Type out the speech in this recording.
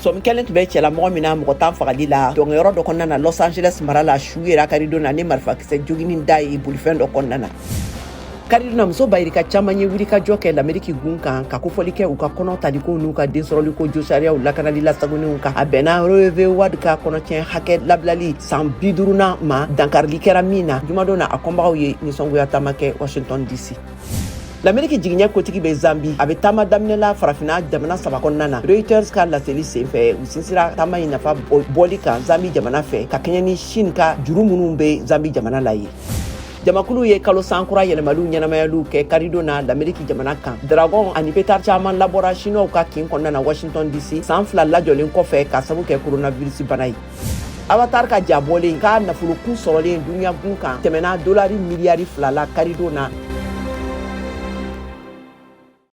Sɔmi kɛlen tun bɛ cɛlamɔgɔ min na mɔgɔ 10 fagali la dɔnkɛyɔrɔ dɔ kɔnɔna na Los Angeles mara la, su yera karidon na ni marifakisɛ joginin da ye bolifɛn dɔ kɔnɔna na. Karidon na, muso bayirika caman ye wulikajɔ kɛ Lameriki gun kan ka kofɔli kɛ u ka kɔnɔ taliko n'u ka densɔrɔliko josariyaw lakanali lasagonenw kan. A bɛnna Roe v Wade ka kɔnɔtiɲɛ hakɛ labilali san 50nan ma, dankarili kɛra min na jumadon na. A kɔnbagaw ye nisɔngoya taama kɛ Washington DC. Lameriki jigiɲɛ kotigi bɛ Zambi, a bɛ taama daminɛ la Farafina jamana saba kɔnɔna na. Reuters ka laseli senfɛ, u sinsira taama in nafa bɔli kan Zambi jamana fɛ ka kɛɲɛ ni Chine ka juru minnu bɛ Zambi jamana la ye. Jamakulu ye kalo sankura yɛlɛmaliw ɲɛnamayaliw kɛ karidon na Lameriki jamana kan. Dragon ani pétard caman labɔra Chinois ka kin kɔnɔna na Washington DC, san 2 lajɔlen kɔfɛ ka sabu kɛ coronavirus bana ye. Avatar ka ja bɔlen k'a nafolokun sɔrɔlen duniya gun kan tɛmɛna dolari miliyari 2 la karidon na.